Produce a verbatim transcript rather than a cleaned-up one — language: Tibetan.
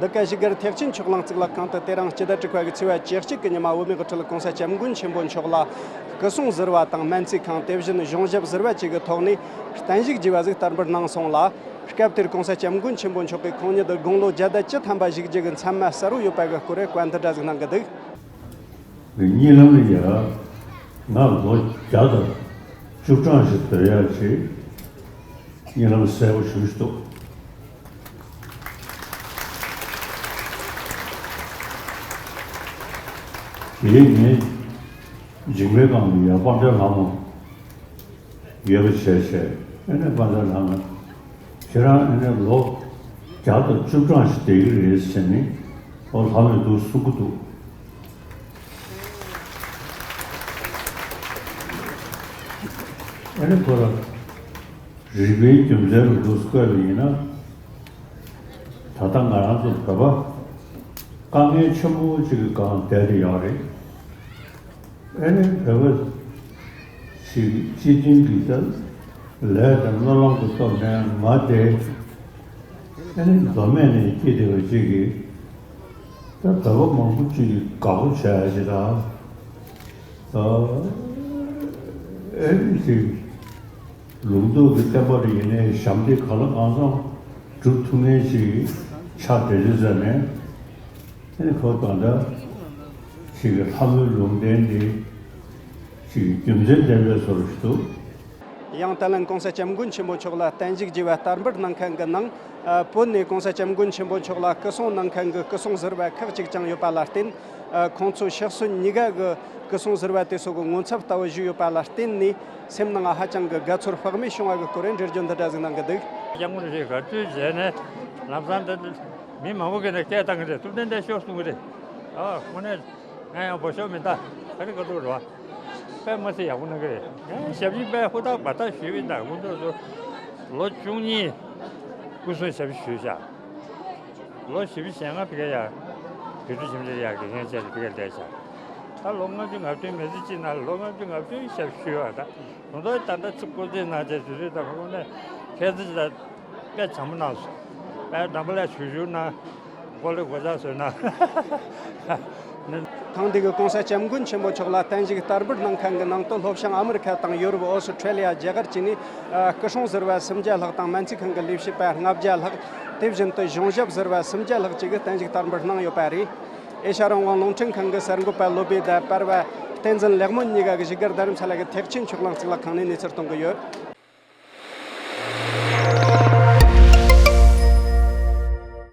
འདི་ག་བཞུགས་སྒར་ཐེག་ཆེན་ཆོས་གླིང་གཙུག་ལག་ཁང་དུ་དེ་རིང་སྤྱི་ཟླ་དྲུག་པ་གི་ཚེས་པ་བཅུ་གཅིག་གི་ཉི་མ་བོད་མིའི་དབུ་ཁྲིད་༸གོང་ས་༸སྐྱབས་མགོན་ཆེན་པོ་མཆོག་ལ་སྐུ་སྲུང་ཟུར་པ་དང་སྨན་རྩིས་ཁང་དེ་བཞིན་གཞུང་ཞབས་ཟུར་པ་བཅས་ཀྱི་ཐོག་ནས་བརྟན་བཞུགས་བགྱིས་པ་ཟིག་བསྟར་འབུལ་གནང་སོང་ལ། སྐབས་དེར་༸གོང་ས་༸སྐྱབས་མགོན་ཆེན་པོ་མཆོག་གིས་ཁོང་ཉིད་དགུང་ལོ་བརྒྱ་དང་བཅུ་ཐམ་པ་བཞུགས་རྒྱུ་གི་མཚན་མ་གསལ་བོ་ཡོད་པ་གི་སྐོར་བཀའ་འདི་འདྲ་ཟིག་གནང་གི་འདུག་གཉིད་ལམ་ལ་ཡ། ང་ལོ་བརྒྱ་དང་བཅུ་གྲངས་ཤིག་སྡོད་ཡག་ཅིག་གཉིད་ལམ་གསལ་པོ་ཞུ་ཞུ་འདུག་དེའི་ཉིན་འཇིགས་མེད་སྒང་ལ་ཡ་དཔལ་ལྡན་ལྷ་མོ་ཡོད་པ་བྱས་བྱས། ཨ་ནི་དཔལ་ལྡན་ལྷ་མོ་ཁྱེད་རང་ཨ་ནི་ལོ་བརྒྱ་དང་བཅུ་གྲངས་ཤིག་བསྡད་ཀྱི་རེད་ཟེར་ནས། ཨོ་ལྷ་མོས་འདུག་གསུང་གི་འདུག་ཨ་ནི་ཁོ་རང་རིག་པའི་རྒྱུ་མཚན་ལ་འདུག་བཀོད་པ་ཡིན་ན། ད་ལྟ་ང་རང་ཚོ་བོད་པ་དཀའ་ངལ་ཆེན་པོ་ཅིག་གི་སྒང་བསྡད་དེ་ཡོད་རེད། ཨ་ནི་བོད་པ་ཞིག་སྤྱི་མཐུན་གྱི་ད་ལས་དང་སྨོན་ལམ་གྱི་སྟོབས་ནས་མ་བསྡད། ཨ་ནི་མདོ་སྨད་ནས་སྐྱེས་བསྡད་པ་ཅིག་གིས་ད་བོད་པ་མང་པོ་ཅིག་གིས་དགའ་པོ་བྱས་ཡ་ཅིག་དང་། ཨ་ནི་ཅིག་ལུང་རྟོགས་ཀྱི་བསྟན་པ་རེ་ཡིན་ནའི་ཞབས་འདེགས་གང་ལ་གང་འཚམ་སྒྲུབ་ཐུབ་མཁན་ཅིག་ཆགས་བསྡད་རྒྱུ་ཟེར་ནས། ཨ་ནི་ཁོ་གང་འདྲ་ཞིག་གི་ལྷ་མོའི་ལུང་བསྟན་འདི་ཞིག་གི་རྒྱུ་མཚན་ལྡན་པའི་བཟོ་འདྲ་ཞིག་འདུག་ཡང་ད་ལན་༸གོང་ས་༸སྐྱབས་མགོན་ཆེན་པོ་མཆོག་ལ་བརྟན་བཞུགས་བགྱིས་པ་བསྟར་འབུལ་གནང་མཁན་གྱི་ནང་། ཨ། བོད་ནས་༸གོང་ས་༸སྐྱབས་མགོན་ཆེན་པོ་མཆོག་ལ་སྐུ་སྲུང་གནང་མཁན་གྱི་སྐུ་སྲུང་ཟུར་པ་ཁག་ཅིག་ཀྱང་ཡོད་པ་ལ་བརྟེན། ཨ། ཁོང་ཚོ་ཤི་གསོན་གཉིས་ཀ་གི་སྐུ་སྲུང་ཟུར་པ་དེ་ཚོ་གི་ངོ་ཚབ་ལྟ་བུ་ཞུས་ཡོད་པ་ལ་བརྟེན་ནས། སེམས་ནང་ཧ་ཅང་གི་དགའ་ཚོར་དཔག་མེད་བྱུང་བ་གི་སྐོར་རེ་འགྲེལ་བརྗོད་འདི་འདྲ་ཟིག་གནང་གི་འདུག་སྐྱབས་མགོན་ཞིག་ག་དུས་བྱས་ནས་ལམ་སང་འདི་མི་མང་པོ་གིས་ནས་སྐད་བཏང་གི་རེད། ཐུབ་བསྟན་འདི་ཤོག་གསུང་གི་རེད། ཨ། དངོས་གནས་ང་ཡང་བོད་ཤོག་མི་ལྟ། ཨ་ནི་ཀ་ཏུ་རེད་བ། དཔེ་མ་སྲིད་ཡག་པོ་གནང་གི་རེད། ངས་ཞབས་ཕྱི་དཔེ་ཧུར་ཐག་འབད་ཐག་ཞུས་པ་ཡིན་ད། ཁོང་ཚོ་ཚོ་ལོ་བཅུ་གཉིས་སྐུ་སྲུང་ཞབས་ཕྱི་ཞུས་ཤག་ལོ་བཞི་བཅུ་ཞེ་ལྔ་ཕ་གིར་ཡ། བོད་ཕྲུག་ཞིབ་འཇུག་ཡག་དགེ་རྒན་བྱས་ཏེ་ཕ་གིར་བསྡད་ཤག་ད་ལོ་ལྔ་བཅུ་ང་བདུན་མི་ཚེ་གཅིག་ནང་ལོ་ལྔ་བཅུ་ང་བདུན་ཞབས་ཕྱི་ཞུས་པ་ད། དུང་ཐོག་ད་ལྟ་ཚིག་སྐུ་རྩེད་གནང་བྱས་དུས་ཚོད་དང་ཁོང་ནས་ཁྱེད་ཚོ་ད་དཔེ་བཟང་པོ་གནང་སོང་། དཔེ་འདྲ་པོ་ལ་ཞུ་ཞུ་གནང་། གོ་ལེ་གོ་ཆ་བཟོས་གནང་། ཐེངས་འདི་གི་༸གོང་ས་༸སྐྱབས་མགོན་ཆེན་པོ་མཆོག་ལ་བརྟན་བཞུགས་བསྟར་འབུལ་གནང་མཁན་གྱི་ནང་དུ་ལྷོ་བྱང་ཨ་མི་རི་ཁ་དང་ཡོ་རོབ། ཨོ་སི་ཁྲེ་ལི་ཡ་རྒྱ་གར་བཅས་ནས། ཨ། སྐུ་སྲུང་ཟུར་པ་སུམ་བརྒྱ་ལྷག་དང་སྨན་རྩིས་ཁང་གི་ལས་བྱེད་པ་ལྔ་བརྒྱ་ལྷག་དེ་བཞིན་དུ་གཞུང་ཞབས་ཟུར་པ་སུམ་བརྒྱ་ལྷག་བཅས་ཀྱིས་བརྟན་བཞུགས་བསྟར་འབུལ་གནང་ཡོད་པ་རེད། ཨེ་ཤ་རང་དབང་རླུང་འཕྲིན་ཁང་གི་གསར་འགོད་པ་བློ་བྷེ་དང་པར་པ་བསྟན་འཛིན་ལེགས་སྨོན་གཉིས་ཀ་གིས་བཞུགས་སྒར་རྡ་རམ་ས་ལ་གི་ཐེག་ཆེན་ཆོས་གླིང་གཙུག་ལག་ཁང་ནས་གནས་ཚུལ་གཏོང་གི་ཡོད།